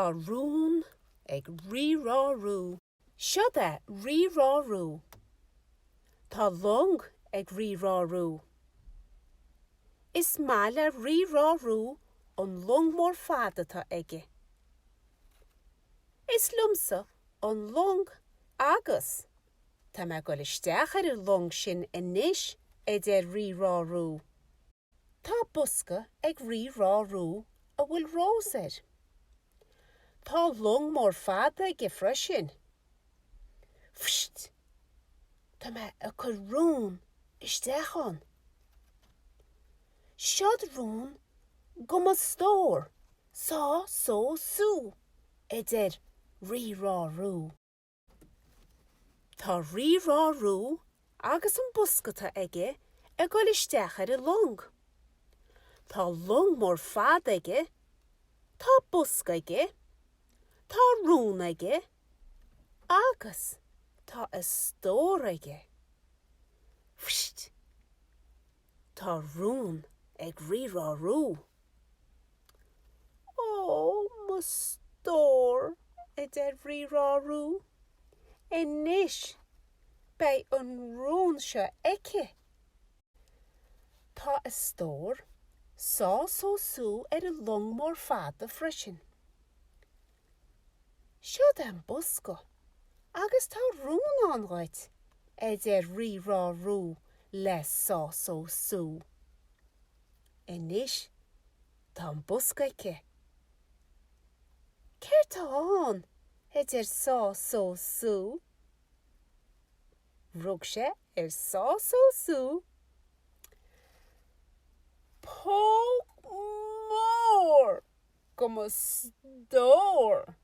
Tá rún ag Rí Rá Rú. Seod é Rí Rá Rú. Tá long ag Rí Rá Rú. Is maith le Rí Rá Rú an long mór fada atá aige. Is liomsa an long agus tá mé ag goil isteach ar an long sin anois, a deir Rí Rá Rú. Tá bosca ag Rí Rá Rú a bhfuil rós air. Tá long mór fada aige freisin. Psst! Tá mé ag cur rún isteach ann. Seod rún go mo stór, sá, só, sú, a deir Rí Rá Rú. Tá Rí Rá Rú agus an bosca atá aige ag goil isteach ar an long. Tá long mór fada aige, tá bosca aige, tá rún aige agus tá a stór aige. Psst! Tá rún ag Rí Rá Rú. Ó, mo stór, a deir Rí Rá Rú, anois beidh an rún seo aici. Tá a stór, sá só sú ar an long mór fada freisin. Seod é an bosca agus tá rún ann dhuit, a deir Rí Rá Rú le Sá Só Sú. Anois tá an bosca aici. Céard tá ann? a deir Sá Só Sú. Rug sé ar Sá Só Sú. Póg mór go mo stór!